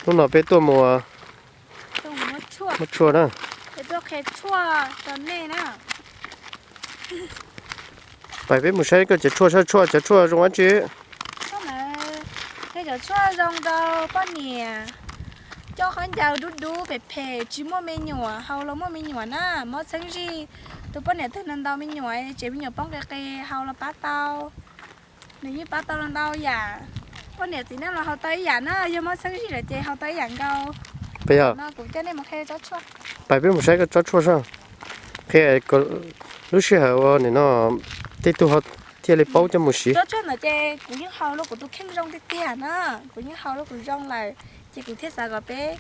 Hnub no peb tuaj mus muab tshuaj na. Pais peb mus saib koj cov tshuaj, saib tshuaj, cov tshuaj zoo dab tsi? Cov tshuaj zoo rau poj niam coj khaub ncaws dub dub phem phem, tsis muaj me nyuam, haus los muaj me nyuam na, mob txheeb zij. Tus poj niam twg ntau ntau me nyuam, tsev me nyuam poob qis qis, haus los pab tau. Nws yeej pab tau los ntau yam. Poj niam txiv neej los haus tau ib yam na, yog mob txheeb zij lawm ces haus tau ib yam nkaus. Pais yog, no kuv coj nej mus qhia tsob tshuaj. Pais peb mus saib koj tsob tshuaj soj. Qhia lub sij hawm ua nim no tej tug ho thiaj li paub coj mus siv. Tsob tshuaj ntawd ces kuv yeej haus los kuv tus kheej zoo tiag tiag na, kuv yeej haus los kuv zoo lawm, ces kuv thiaj xav kom peb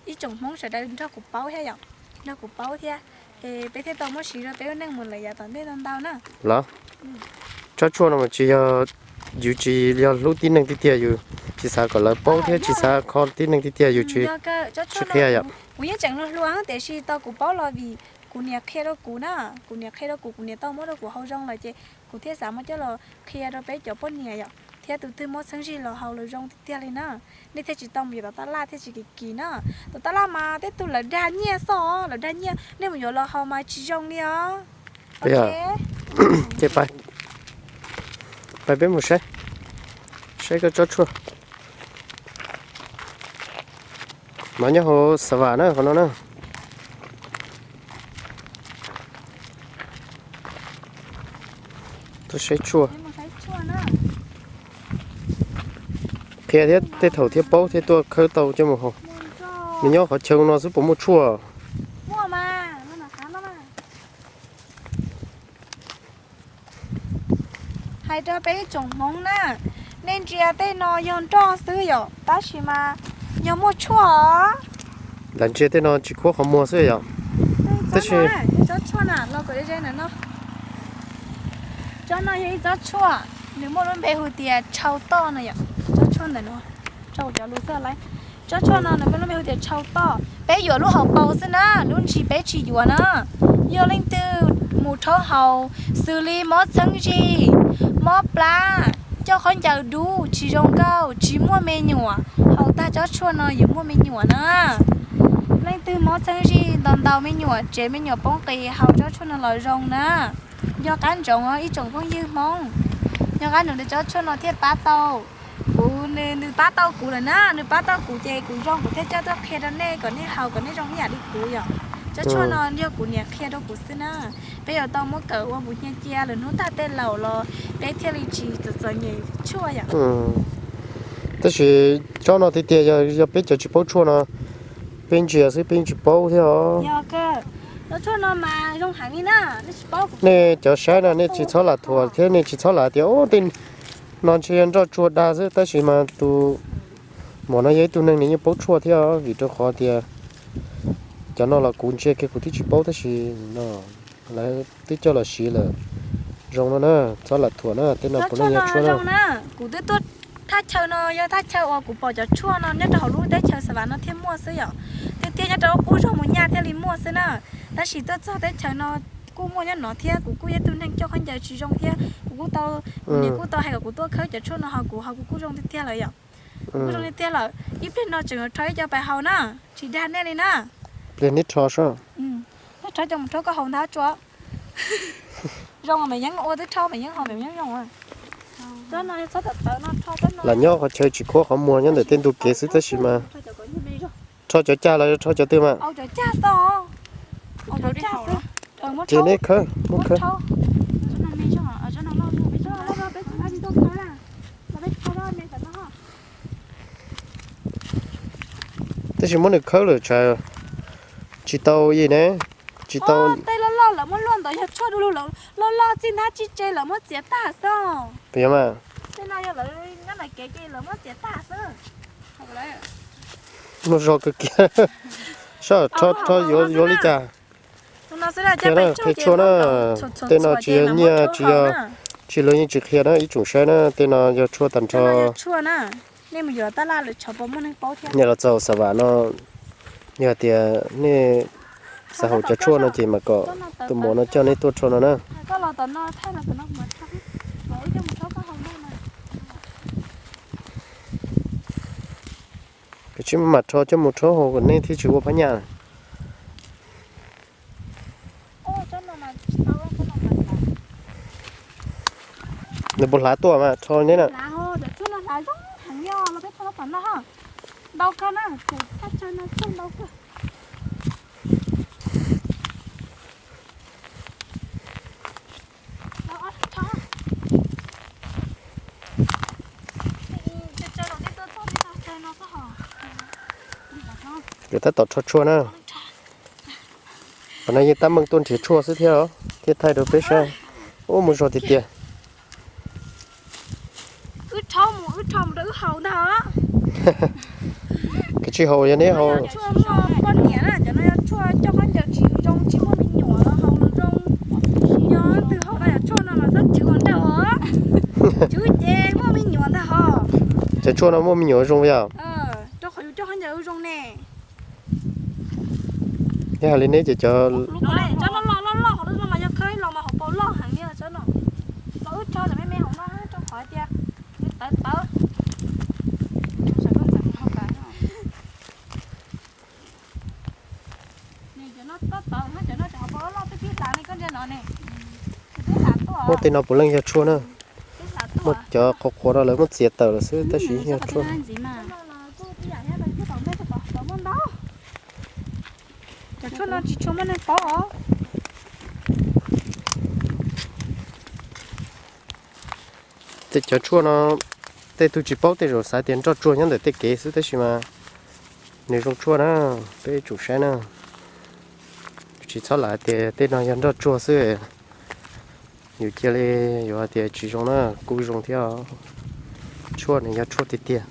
ib tsoom Hmoob sawv daws nrog kuv paub thiab yom, nrog kuv paub thiab, es peb thiaj tau muab siv rau peb lub neej mus lawm yav tom ntej ntau ntau na. Los, tsob tshuaj no mas tsis yog, yus tsis yog hlub tib neeg tiag tiag, yus tsis xav kom lawv paub thiab tsis xav kho tib neeg tiag tiag, yus tsis, tsis qhia yom. Kuv yeej tseem hluas hluas tiam sis tau kuv paub los vim kuv niam qhia rau kuv na, kuv niam qhia rau kuv, kuv niam tau muab rau kuv haus zoo lawm ces kuv thiaj xav muab coj los qhia rau peb cov poj niam yom, thiab tus twg mob txheeb zij los haus los zoo tiag tiag li na. Nej thiaj tsis tau mus yuav tom taj laj thiaj tsis kim kim na. Tom taj laj mas tej tug lawv dag nyiaj xwb, lawv dag nyiaj, nej mus yuav los haus mas tsis zoo li os. Ces pais, pais peb mus saib, saib koj tsob tshuaj. Mas nyob hauv Xav Vam na, qhov no na. Tuaj saib tshuaj. Qhia thiab tej thaum thiaj paub thiab tuaj khawb tau coj mus haus. Nws nyob qhov chaw no xwb puas muaj tshuaj? Hais rau peb ib tsoom Hmoob na, nej ntsia tej no yog nroj xwb yom, tab sis mas yog muaj tshuaj. Lam ntsia tej no tsis khuab qhov muag xwb yom. Tab sis tsob tshuaj na, los kom ze ze ntawm no. Tsob no yog ib tsob tshuaj, nws muaj lub npe hu tias tshau toj no yom. Tsob tshuaj ntawm no, tso cov lus txog lawm. Tsob tshuaj no nws muaj lub npe hu tias tshau toj. Peb yuav lub hauv paus xwb na, lub ntsis peb tsis yuav na. Yog leej twg mus rhaub haus, xws li mob txheeb zij, mob plab, coj khaub ncaws dub, tsis zoo nkauj, tsis muaj me nyuam, haus tag tsob tshuaj no yuav muaj me nyuam na. Leej twg mob txheeb zij, ntau ntau me nyuam, tsev me nyuam poob qis, haus tsob tshuaj no los zoo na. Nco qab ntsoov os ib tsoom phooj ywg Hmoob, nco qab ntsoov tias tsob tshuaj no thiaj pab tau kuv, nws pab tau kuv lawm na, nws pab tau kuv ces kuv zoo kuv thiaj coj tuaj qhia rau nej kom nej haus kom nej zoo ib yam li kuv yom. Tsob tshuaj no yog kuv niam qhia rau kuv xwb na. Peb yuav tau muab kawm ua mus hnia cia lwm hnub tag tej laus los peb thiaj li tsis txom txom nyem tshuaj yom. Tab sis tsob no tiag tiag yog peb cov tsis paub tshuaj no, peb ntsia xwb peb tsis paub thiab os. Nej cov saib no nej tsis txhob lam thuam thiab nej tsis txhob lam tias tej no ntshe yog nroj tsuag dag xwb, tab sis mas tus muam no yog ib tug neeg nws yeej paub tshuaj thiab, vim rau qhov tias cov no los kuv ntsia kiag kuv twb tsis paub tab sis no lawv twb coj los siv lawm. Zoo no na, txhob lam thuam na, tej no puav leej yog tshuaj na. Kuv twb tuaj thaj chaw no yog thaj chaw uas kuv pom cov tshuaj no nyob rau hauv lub teb chaws Xav Vam no thiaj muaj xwb yom. Tiag tiag nyob rau qub zog mus nyaj thiaj li muaj xwb na. Tab sis tuaj txog teb chaws no kuj muaj nyob no thiab, kuv kuj yog ib tug neeg coj khaub ncaws tsis zoo thiab, kuv kuj tau, kuv niam kuj tau hais kom kuv tuaj khawb cov tshuaj no ho kuv ho kuv kuj zoo tiag tiag lawm yom. Kuj zoo tiag tiag lawm, ib pliag no tseem yuav rho ib co pais haus na, tsis dag nej li na. Pliag neb rho soj. Neb rho coj mus rhaub koj haus ntag tsuas. Zoo me yeeb ua twb rhaub me yeeb haus me yeeb zoo. Lam nyob qhov chaw tsis khuab qhov muag nyob ntawm tej ntug kev xwb tab sis mas rho cov cag los rho cov twg mas. Ces neb khawb, muab khawb. Tab sis muab nws khawb lawm tsam tsis tau yi ne, tsis tau. Tej loj loj lawv muab luaj ntawd yog tshuaj du lug, loj loj txij ntab tsis tseg lawv muab txiav tag xwb. Puas yog mas? Muaj zog kawg kiag. Soj, rho yuav li cas? Qhia na, qhia tshuaj na. Tej no tsis yog nyiaj, tsis yog, tsis luag yeej tsis qhia na ib tsoom saib na, tej no yog tshuaj tag nrho. Nyob los txog Xav Vam no, yog tias nej xav haus cov tshuaj no ces mam kom tus muam no coj neb tuaj rho no na. Tsis mam rho coj mus rhaub haus kom nej thiaj tsis ua phab nyaj. Nws puas hlav tuaj mas rho neb na. Yuav tab tom rho tshuaj na. Qhov no yeej tab meeg tuaj nrhiav tshuaj xwb thiab os, thiaj thaij rau peb saib. Ub, mus zog tiag tiag. Wb rhaub mus, wb rho mus rau wb haus ntag os. Kav tsij haus, yog neb haus. Tshuaj muaj poj niam na, cov no yog tshuaj coj khaub ncaws tsis zoo, tsis muaj me nyuam los haus los zoo. Yog twg haus no yog tshuaj no mas txhob chwv ua nraug os. Chwv ces muaj me nyuam ntag hos. Cov tshuaj no muaj me nyuam zoo yog? Rau qhov yus coj khaub ncaws zoo ne. Yog hais li neb ces cov loj loj loj loj hauv no mas yog khawb los mas hauv paus loj heev li tsob no. Los wb rho cov me me hauv no rau qhov tias tawv tawv. Cov no tawv tawv, cov no cov hauv paus loj loj twb pib hlav ne, koj ntsia no ne. Muaj tej no puav leej yog tshuaj na. Muaj cov qhuav qhuav no lawv muab txiav tawm lawm xwb tab sis yog tshuaj. Cov tshuaj no tsis tshua muaj neeg paub os. Tej cov tshuaj no tej tug tsis paub tej zaum xav tias nroj tsuag nyob ntawm tej kev xwb tab sis mas nws zoo tshuaj na, peb tsum saib na. Tsis txhob lam hais tias tej no yog nroj tsuag xwb, yus cia li yuav hais tias tsis zoo na, kuj zoo thiab. Tshuaj nws yog tshuaj tiag tiag.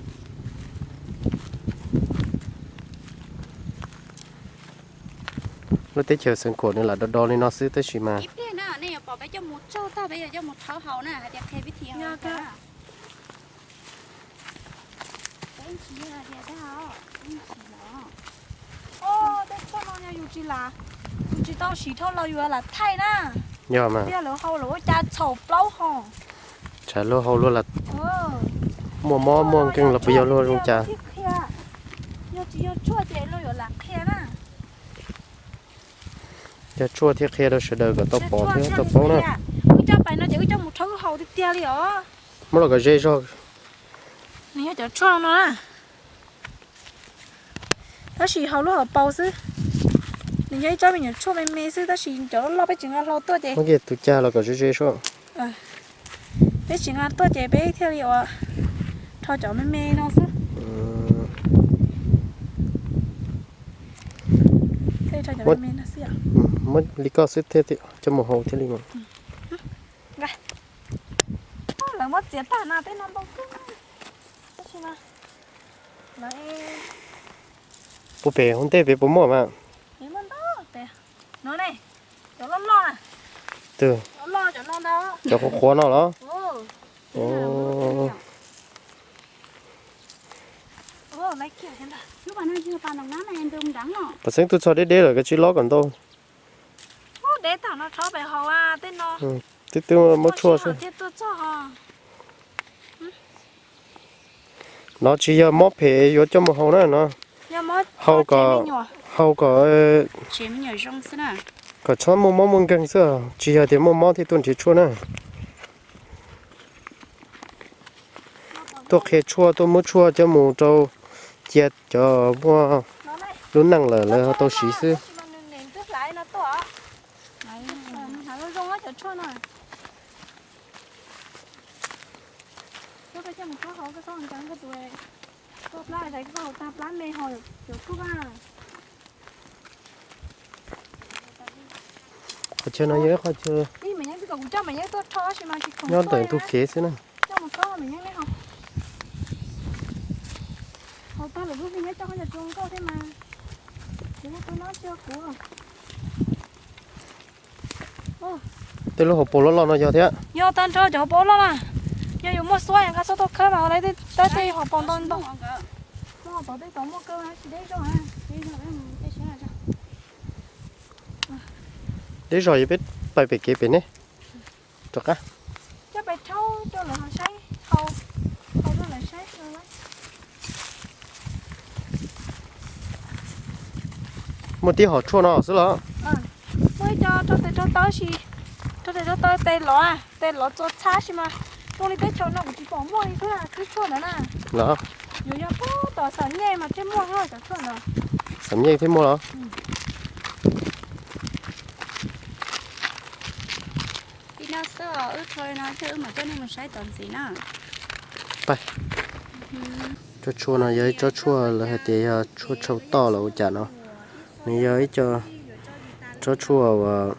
Lub teb chaws Xeev Khuam nws lam do do li no xwb tab sis mas ib pliag na nej yuav pom peb coj mus tsaug tag, peb yuav coj mus rhaub haus na, hais tias qhia vib thi haus. Tej tshuaj no yog yus tsis lam, yus tsis tau siv dhau los yus lam thaij na. Yog mas. Tiag lawv haus lawv ua cas txhaum plaub hos. Tshav luag haus luag lam muaj mob muaj nkeeg los puas yog luag zoo cas. Yog tsis yog tshuaj ces luag yuav lam qhia na. Yog tshuaj thiaj qhia rau sawv daws kom tau pom thiab tau paub na. Wb coj pais no ces wb coj mus rhaub wb haus tiag tiag li os. Muab los kom ze zog. Nws yog cov tshuaj no na. Tab sis haus lub hauv paus xwb. Nws yog ib tsob me nyuam tshuaj me me xwb tab sis cov loj loj peb tsis nqa hlo tuaj ces. Muab kiag tus cag los kom ze ze soj. Peb tsis nqa tuaj ces peb thiaj li ua rho cov me me no xwb. Muab li koj xwb thiaj coj mus haus thiaj li. Lawv muab txiav tag na, tej no ntau kawg. Tab sis mas lawv Puag pem hauv ntej pem puas muaj mas? Cov qhuav qhuav no los? Pam xeeb tub txog deb deb lawm kav tsij lob kom ntau. Twb twb muab tshuaj xwb. No tsis yog mob phem yuav coj mus haus na no. Haus kom, haus kom, kom txhob muaj mob muaj nkeeg xwb, tsis yog tias muaj mob thiaj tuaj nrhiav tshuaj na. Tuaj qhia tshuaj, tuaj muab tshuaj coj mus rau cia cov muaj lub neej lawm lawv ho tau siv xwb. Qhov chaw no yog ib qhov chaw nyob ntawm ntug kev xwb na. Tej lub hauv paus loj loj no yog thiab. Yog tag nrho cov hauv paus loj na. Yog yus muaj xuab yus nqa xuab tuaj khawb mas ua tau tej hauv paus ntau ntau. Deb zog yog peb pais pem kev pem ne. Rov qab. Coj pais rhaub rau lawv saib, haus rau lawv saib. Lawv Muaj tib hom tshuaj no xwb los? Muaj ib co rau tes rau taw si, rau tes rau taw tes lov, tes lov txua txhab si mas. Zoo li teb chaws no kuv tsis pom muaj li xwb, tib tshuaj ntawd na. Los? Yuav yog pub tom xam nyej mas thiaj muaj cov tshuaj ntawd. Xam nyej thiaj muaj los? Tsob tshuaj no yog ib tsob tshuaj lawv hais tias yog tshuaj tshau toj los ua cas no. Nws yog ib co tsob tshuaj uas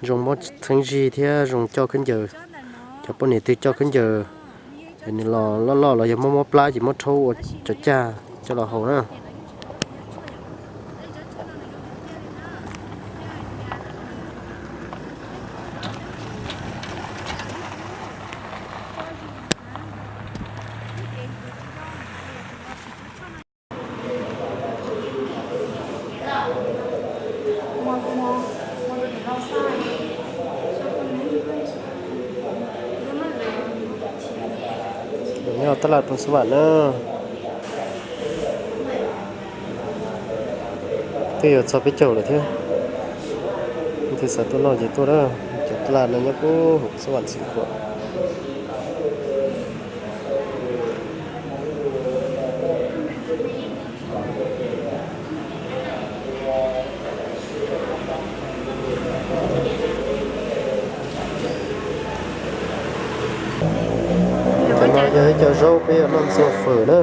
zoo muab txheeb zig thiab zoo coj khaub ncaws. Cov poj niam twg coj khaub ncaws, nws los loj loj los yog muab mob plab ces muab rhaub ua cov cag coj los haus na. Nyob tab laj Phoos Xab Vam na. Twb yuav txog peb caug lawm thiab. Leej twg xav tuaj noj ces tuaj na. Cov tab laj no nyob puag hauv Xab Vam Xeev Khuam. Cov no yog ib co zaub peb yuav noj ntxuag fawm na.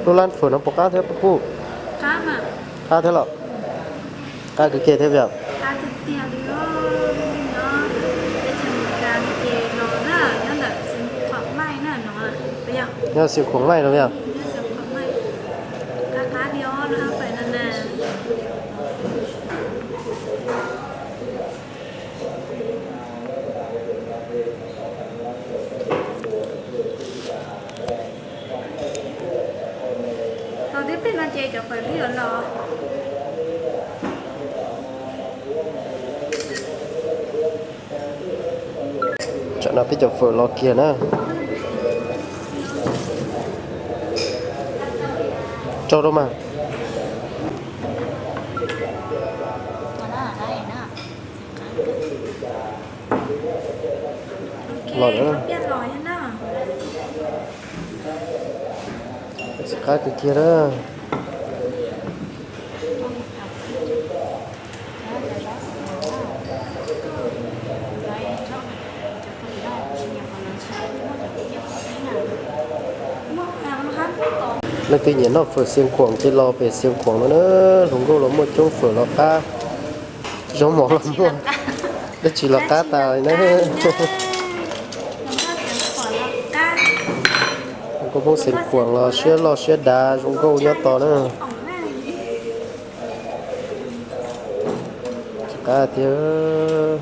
Lub lab fawm no puas qab thiab Paj Kub? Qab thiab los? Qab kawg kiag thiab yom? Nyob Xeev Khuam Maij no yom? Tau tib pliag no ces cov fawm twb yuav los. Tsam no peb cov fawm los kiag na. Rau rau mas. Los lawm. Txiv qab kawg kiag na. Leej twg nyiam noj fawm Xeev Khuam ces los pem Xeev Khuam no na. Hluas nkauj los muaj coob, fawm los qab, zaub mov los muaj, dab tsi los qab tas li na. Hluas nkauj Hmoob Xeev Khuam los siab loj siab dav zoo nkauj nyob tos na. Tsis qab tiag.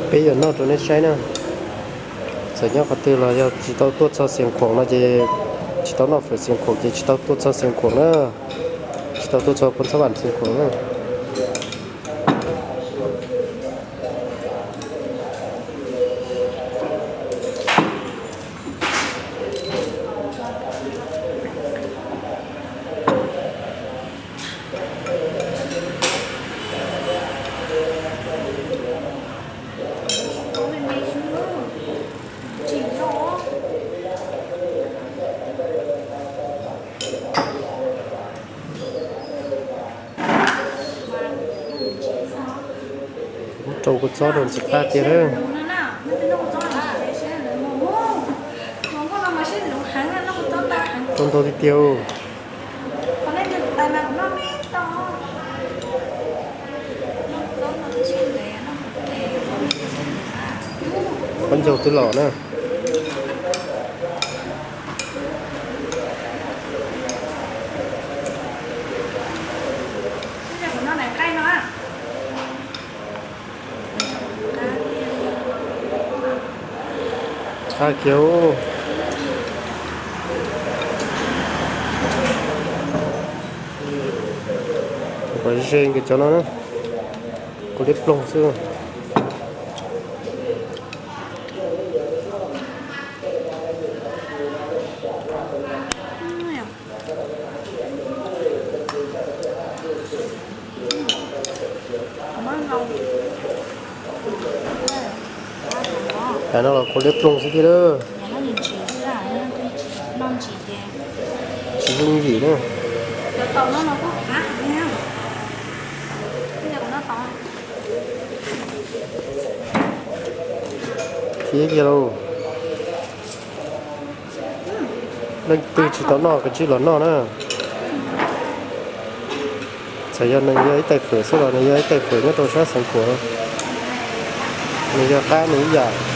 Peb yuav noj rau nej saib na. Txawm nyob qhov twg los yog tsis tau tuaj txog Xeev Khuam no ces tsis tau noj fawm Xeev Khuam ces tsis tau tuaj txog Xeev Khuam na, tsis tau tuaj txog Phoos Xab Vam Xeev Khuam na. Rau kua txob rau ntxim qab tiag na. Tau ntau tiag tiag. Qab ntsaug twb los na. Qab kiag. Kom ze nkawd cov no na, kuv liab ploog xwb. Tam no los kuv liab ploog xwb thiab lawm. Tsis yooj yim na. Thiab kiag lauj. Leej twg tsis tau noj kav tsij los noj na. Txawm yog nws yog ib tais fawm xwb los nws yog ib tais fawm nyob rau sab Xeev Khuam, nws yog qab nws ib yam.